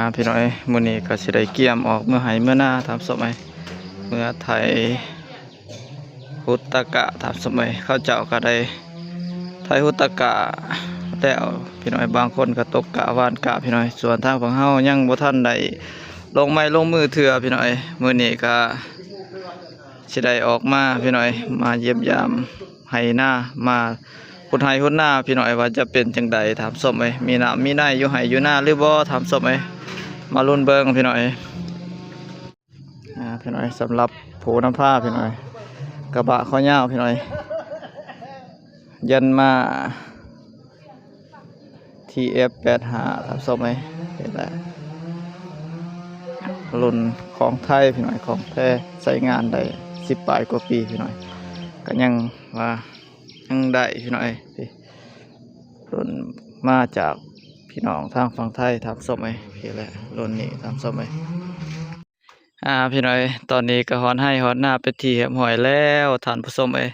ອ່າ ພີ່ນ້ອງເອີຍ ມື້ນີ້ກໍຊິໄດ້ກຽມອອກເມືອໄຮ່ເມືອນາ ທ່ານຜູ້ຊົມເອີຍ ເມືອໄຖ ຮຸດຕະກະ ທ່ານຜູ້ຊົມເອີຍ ເຂົາເຈົ້າກໍໄດ້ໄຖຮຸດຕະກະແລ້ວ ພີ່ນ້ອງເອີຍ ບາງຄົນກໍຕົກກະ ຫວ່ານກະ ພີ່ນ້ອງເອີຍ ສ່ວນທາງພວກເຮົາຍັງບໍ່ທັນໄດ້ລົງໄມ້ລົງມືເທື່ອ ພີ່ນ້ອງເອີຍ ມື້ນີ້ກໍຊິໄດ້ອອກມາ ພີ່ນ້ອງເອີຍ ມາຢ້ຽມຢາມໄຮ່ນາ ມາຂຸດໄຮ່ຂຸດນາ ພີ່ນ້ອງເອີຍ ວ່າຈະເປັນຈັ່ງໃດ ທ່ານຜູ້ຊົມເອີຍ ມີນ້ຳມີໃນຢູ່ໄຮ່ຢູ່ນາຫຼືບໍ່ ທ່ານຜູ້ຊົມເອີຍ ມາລຸ້ນເບິ່ງ ພີ່ນ້ອງເອີຍ. ອ່າ ພີ່ນ້ອງເອີຍ ສຳລັບຜູ້ນຳພາ ພີ່ນ້ອງເອີຍ ກະບະຄໍຍາວ ພີ່ນ້ອງເອີຍ ຢັນມາ ທີເອັຟແປດຫ້າ ທ່ານຜູ້ຊົມເອີຍ ເຫັນແລ້ວ ລຸ້ນຂອງໄທ ພີ່ນ້ອງເອີຍ ຂອງແທ້ ໃຊ້ງານໄດ້ສິບປາຍກວ່າປີ ພີ່ນ້ອງເອີຍ ກໍຍັງວ່າຍັງໄດ້ ພີ່ນ້ອງເອີຍ ລຸ້ນມາຈາກພີ່ນ້ອງທາງຝັ່ງໄທ ທ່ານຜູ້ຊົມເອີຍ ເຫັນແລ້ວ ລຸ້ນນີ້ ທ່ານຜູ້ຊົມເອີຍ. ອ່າ ພີ່ນ້ອງເອີຍ ຕອນນີ້ກໍຮອດໄຮ່ຮອດນາເປັນທີ່ຮຽບຮ້ອຍແລ້ວ ທ່ານຜູ້ຊົມເອີຍ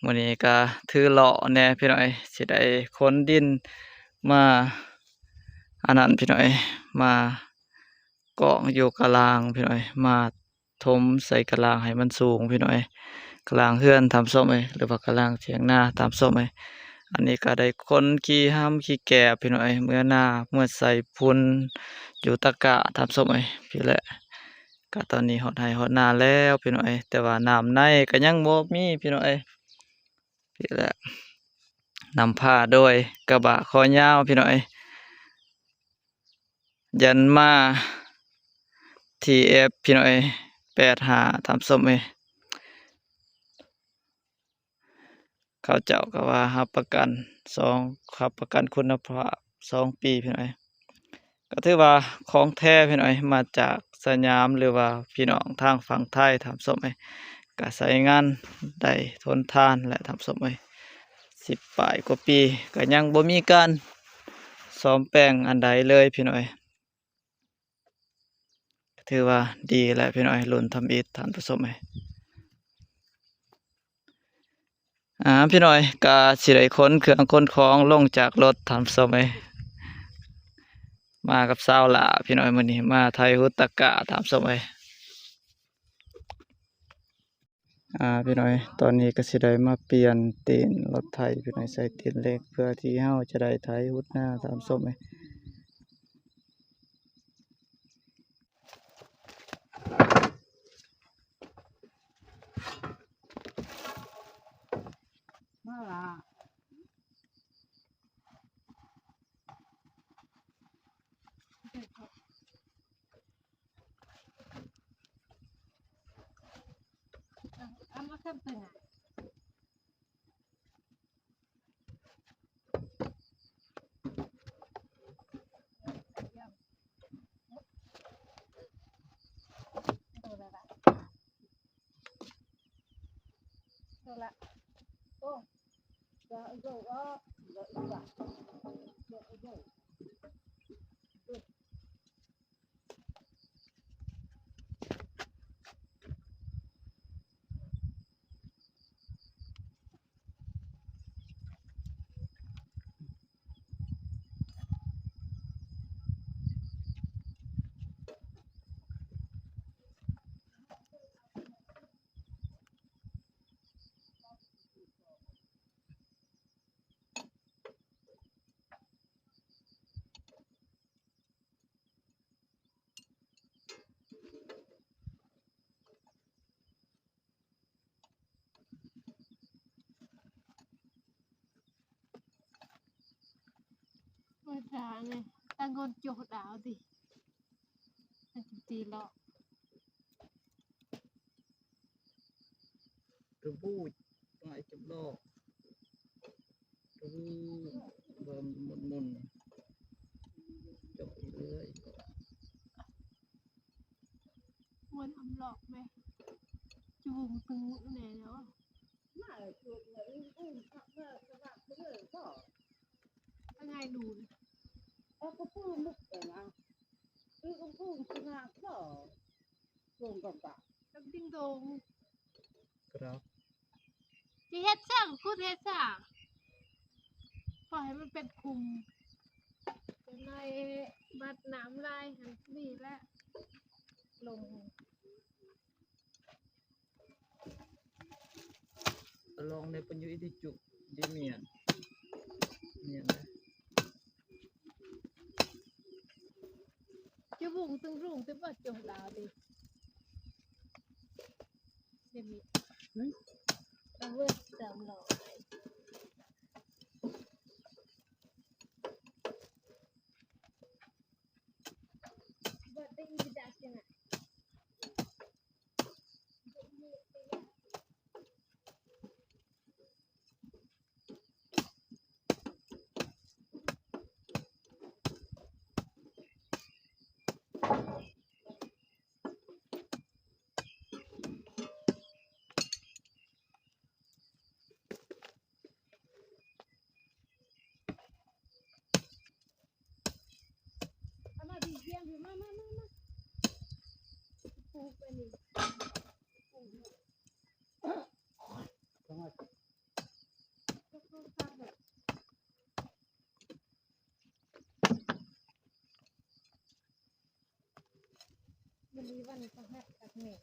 ມື້ນີ້ກໍຖືເລາະແດ່ ພີ່ນ້ອງເອີຍ ຊິໄດ້ຂົນດິນມາ ອັນນັ້ນ ພີ່ນ້ອງເອີຍ ມາກອງຢູ່ກະລາງ ພີ່ນ້ອງເອີຍ ມາຖົມໃສ່ກະລາງໃຫ້ມັນສູງ ພີ່ນ້ອງເອີຍ ກະລາງເຮືອນ ທ່ານຜູ້ຊົມເອີຍ ຫຼືວ່າກະລາງຖຽງນາ ທ່ານຜູ້ຊົມເອີຍ ອັນນີ້ກໍໄດ້ຂົນຂີ້ຫຳຂີ້ແກບ ພີ່ນ້ອງເອີຍ ເມືອນາ ເມືອໃສ່ຝຸ່ນຢູ່ຕະກະ ທ່ານຜູ້ຊົມເອີຍ ພີ້ແຫຼະ. ກະຕອນນີ້ຮອດໄຮ່ຮອດນາແລ້ວ ພີ່ນ້ອງເອີຍ ແຕ່ວ່ານ້ຳໃນກໍຍັງບໍ່ມີ ພີ່ນ້ອງເອີຍ ພີ້ແຫຼະ ນຳພາໂດຍກະບະຄໍຍາວ ພີ່ນ້ອງເອີຍ ຢັນມາ ທີເອັຟ ພີ່ນ້ອງເອີຍ ແປດຫ້າ ທ່ານຜູ້ຊົມເອີຍ. ເຂົາເຈົ້າກໍວ່າຮັບປະກັນສອງ ຮັບປະກັນຄຸນນະພາບສອງປີ ພີ່ນ້ອງເອີຍ ກໍຖືວ່າຂອງແທ້ ພີ່ນ້ອງເອີຍ ມາຈາກສະຫຍາມ ຫຼືວ່າພີ່ນ້ອງທາງຝັ່ງໄທ ທ່ານຜູ້ຊົມເອີຍ ກໍໃຊ້ງານໄດ້ທົນທານແຫຼະ ທ່ານຜູ້ຊົມເອີຍ ສິບປາຍກວ່າປີ ກໍຍັງບໍ່ມີການສ້ອມແປງອັນໃດເລີຍ ພີ່ນ້ອງເອີຍ. ຖືວ່າດີແຫຼະ ພີ່ນ້ອງເອີຍ ລຸ້ນທຳອິດ ທ່ານຜູ້ຊົມເອີຍ. ອ່າ ພີ່ນ້ອງເອີຍ ກະຊິໄດ້ຂົນເຄື່ອງຂົນຂອງລົງຈາກລົດ ທ່ານຜູ້ຊົມເອີຍ ມາກັບສາວຫຼ້າ ພີ່ນ້ອງເອີຍ ມື້ນີ້ມາໄຖຮຸດຕະກະ ທ່ານຜູ້ຊົມເອີຍ. ອ່າ ພີ່ນ້ອງເອີຍ ຕອນນີ້ກໍຊິໄດ້ມາປ່ຽນຕີນລົດໄຖ ພີ່ນ້ອງເອີຍ ໃສ່ຕີນເຫຼັກ ເພື່ອທີ່ເຮົາຈະໄດ້ໄຖຮຸດນາ ທ່ານຜູ້ຊົມເອີຍ. ມາລະ ເອົາມາເຂົ້າໄປນະ. ໂອ້ຍ ດາວນີ້ ຕາງົນໂຈດດາວຕິ ໄປຕິເລາະ. ກະບູດ ໄປຈຳລອກ ກະບູດ ເບິ່ງໝຸ່ນໆ ຈ່ອຍເລື້ອຍ ມ່ວນອຳລອກແມະ ຈູງຕຶງແນ່ເນາະ ມາຈຸດເລີຍ ອື່ນໆ ຄັກເລີຍ ສະບາຍເລີຍ ກໍ ອາໄງດູນ ເອົາກະປູມຸກເລີຍນະ ຄືກະປູສະໜາດ ກໍ ໂດງກັບກະ ກັບດິງໂດງ ກະດາວ ຊິເຮັດຊ່າງ ຂຸດເຮັດຊ່າງ ພໍໃຫ້ມັນເປັນຂຸມ ຈະໄດ້ບັດນ້ຳໄຫຼ ນີ້ແຫຼະ ລົງ ລອງໄດ້ປະໂຫຍດທີ່ຈຸ ເດມຽນ ແມ່ນນະ ຈະວຸງຕຶງລຸງແຕ່ບໍ່ຈົງດາວຕິ ເດມຽນ ຫຶ ເອົາເວີດເຕີມຫຼອຍ.ມື້ນີ້ວັນພະຫັດຄັກແນ່.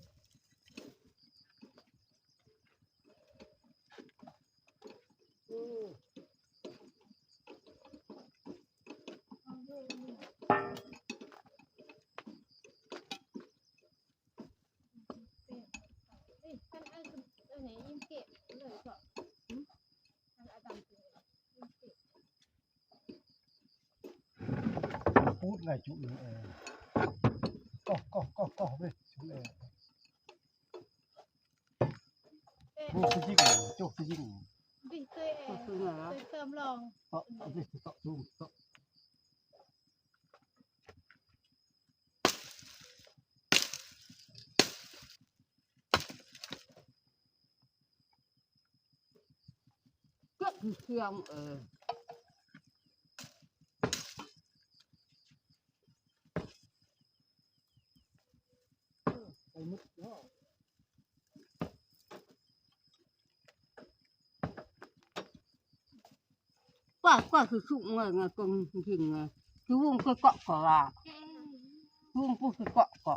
ປູດໄລ່ຈຸເອີ ກໍ ກໍ ກໍ ກໍເວີຍຈຸເອີ ໂອ້ ຊິຍິງ ໂຈກຊິຍິງ ດິເຕີຍເອີ ເຕີມລອງ ເຕາະ ເຕາະ ເຕາະ ເຕາະ. ເກັບເຄື່ອງ ເອີ ໄປໝົດແລ້ວ. ກວ່າ ກວ່າຊິສຸກເມື່ອຍ ກວ່າຊິກິນ ຊິວົງຄືເກາະກໍວ່າ ວົງຄືເກາະກໍ.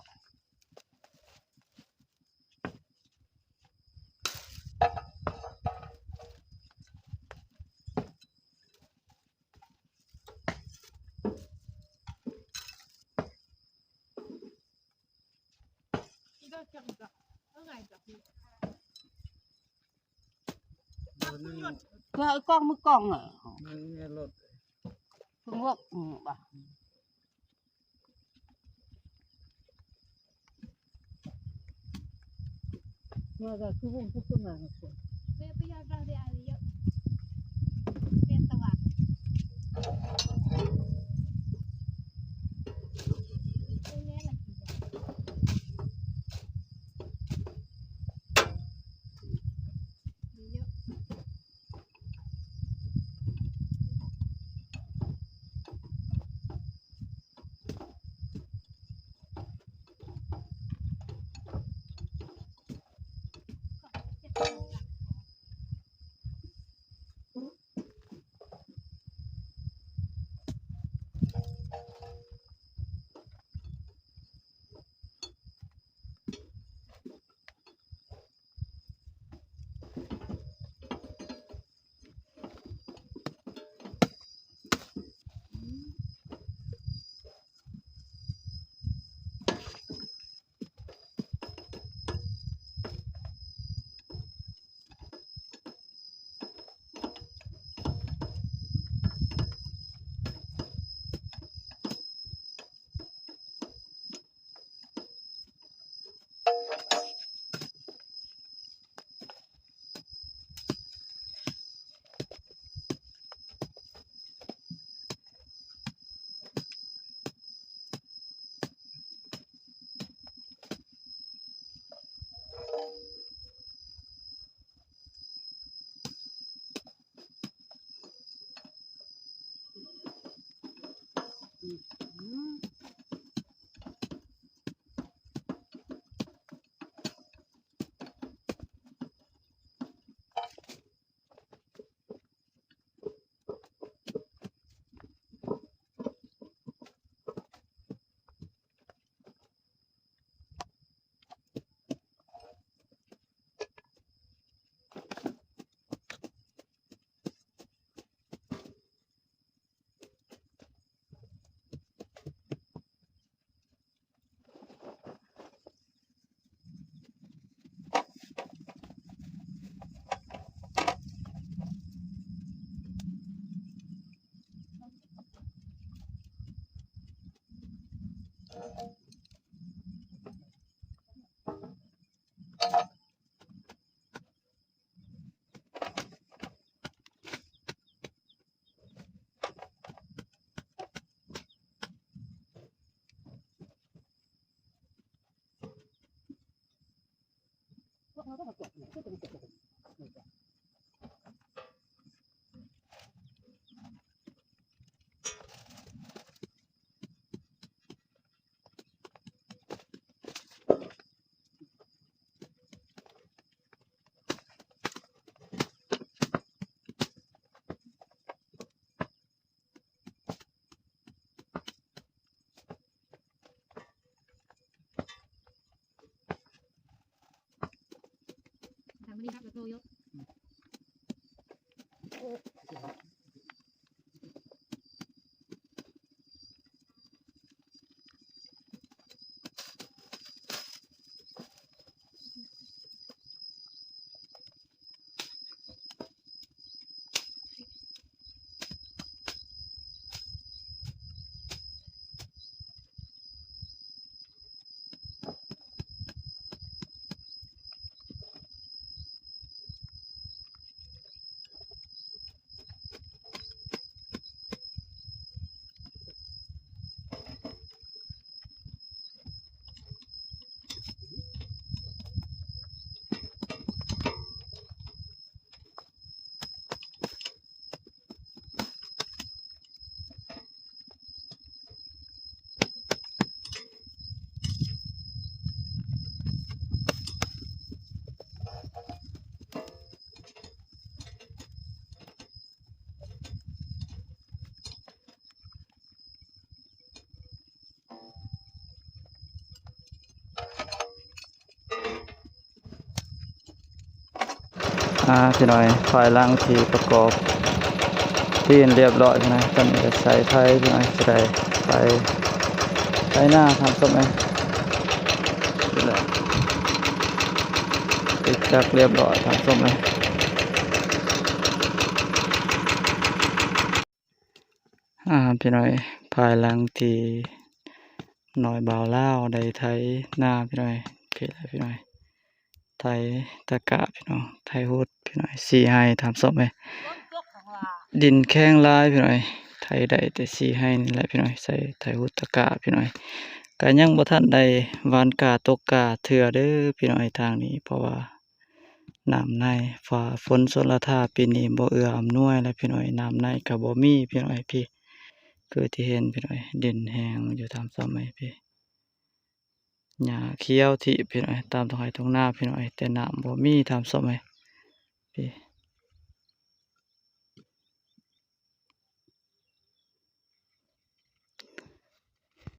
ເພື່ອໄອ້ກ້ອງມືກ້ອງເນາະ ມັນມີລົດ ເພິ່ນເວີກ ອືມ ວ່າ ເມື່ອກະຄືວົງພຸດຂຶ້ນມານະ ເວປະຫຍັດເຮົາໄດ້ອາຍຸເຍອະ ເປັນຕະຫວັດ ເປັນແນ່ລະ ເຍອະ. ເ ອ່າ ພີ່ນ້ອງ ພາຍຫຼັງທີ່ປະກອບຕີນລຽບຮ້ອຍພີ່ນ້ອງ ຕອນນີ້ກໍໃສ່ໄຖພີ່ນ້ອງ ຈະໄດ້ໄຖ ໄຖນາທ່ານຜູ້ຊົມເອີຍ ນີ້ແຫຼະ ປິດຈັກລຽບຮ້ອຍທ່ານຜູ້ຊົມເອີຍ. ອ່າ ພີ່ນ້ອງ ພາຍຫຼັງທີ່ນ້ອຍບ່າວລາວໄດ້ໄຖນາພີ່ນ້ອງ ເພແລ້ວພີ່ນ້ອງ ໄຖຕະກະພີ່ນ້ອງ ໄຖຮຸດພີ່ນ້ອງ ສີ່ໄຮ່ທ່ານຜູ້ຊົມເອີຍ ດິນແຂງຫຼາຍພີ່ນ້ອງ ໄຖໄດ້ແຕ່ສີ່ໄຮ່ນີ້ແຫຼະພີ່ນ້ອງ ໃສ່ໄຖຮຸດຕະກະພີ່ນ້ອງ ກະຍັງບໍ່ທັນໄດ້ຫວ່ານກ້າຕົກກ້າເທື່ອເດີພີ່ນ້ອງ ທາງນີ້ ເພາະວ່າ ນ້ຳໃນ ຟ້າຝົນຊົນລະທາປີນີ້ບໍ່ເອື້ອອຳນວຍແລ້ວພີ່ນ້ອງ ນ້ຳໃນກໍບໍ່ມີພີ່ນ້ອງ ພີ້ ຄືທີ່ເຫັນພີ່ນ້ອງ ດິນແຫ້ງຢູ່ຕາມຊອມໄມ້ພີ້ ຫຍ້າຂຽວທີ່ພີ່ນ້ອງ ຕາມທົ່ງໄຮ່ທົ່ງນາພີ່ນ້ອງ ແຕ່ນ້ຳບໍ່ມີຕາມຊອມໄມ້ພີ້.